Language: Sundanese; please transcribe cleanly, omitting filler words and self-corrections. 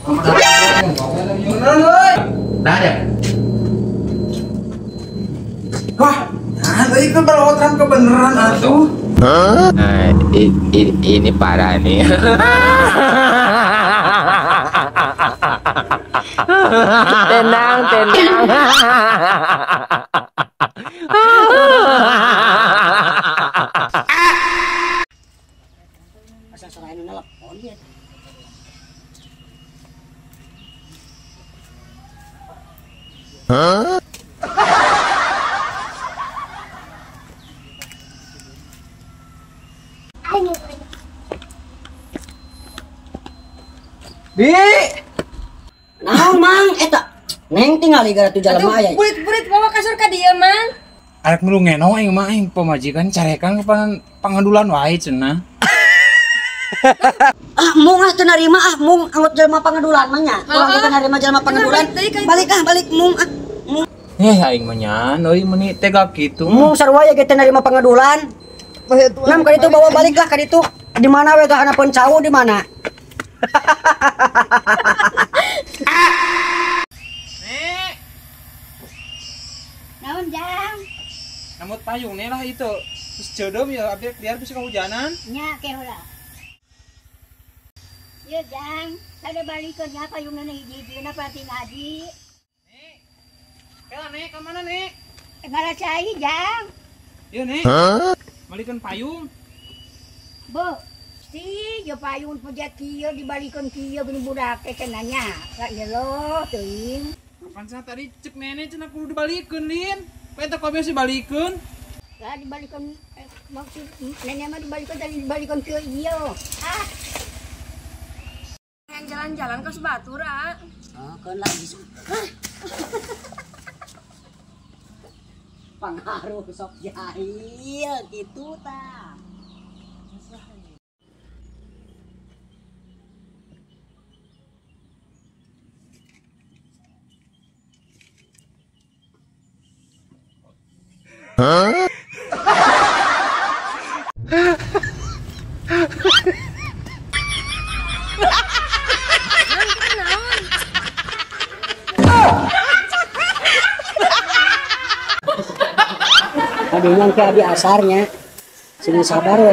Dah ya. Wah, nah tadi kan baru kebenaran atuh. Nah, ini parah nih. Tenang, tenang. Asa serahin nelpon ya. Hah? Bi. Naon Mang eta? Neng tingali gara tu jalma aya. Burit-burit bawa kasur ka dieu Mang. Arek milu ngeno aing mah aing pamajikan carekan pangadulan wae cenah. Ah mung ah teu narima ah mung angut jelema pangadulan mah nya. Urang teu narima jelema pangadulan. Balik ah balik mung ah. Mung. Eh aing mah nyan euy meuni tega kitu. Mung sarua ye ge teu narima pangadulan. Nam ka ditu bawa balik lah ka ditu. Di mana we tah hanapeun cau di mana? Nek. Naon Jang? Namut payung nih lah itu. Terus jodoh ya abdi biar bisa kehujanan. Nya ke heula. Ieu Jang, ada balikeun nya payungna hiji-hijina pati ngaji. Nek. Kela Nek, ka mana Nek? Ngarasai Jang. Ieu Nek. Balikeun payung. Bu, si yo payung puja kieu dibalikeun kieu geuning budak teh cenah nya. Ka ieu loh teuing. Kapan cenah tadi cek nenek cenah kudu dibalikeun Lin. Poe teh kobe sih balikeun. Lah dibalikeun maksud nenek mah dibalikeun tadi dibalikeun kieu ieu. Ah. Yang jalan-jalan ke Sebatur, ah. Oh, keun lagi. Pangaruh sok jahil gitu tah. Hah? Aduh, yang ke abi asarnya. Sini sabar we.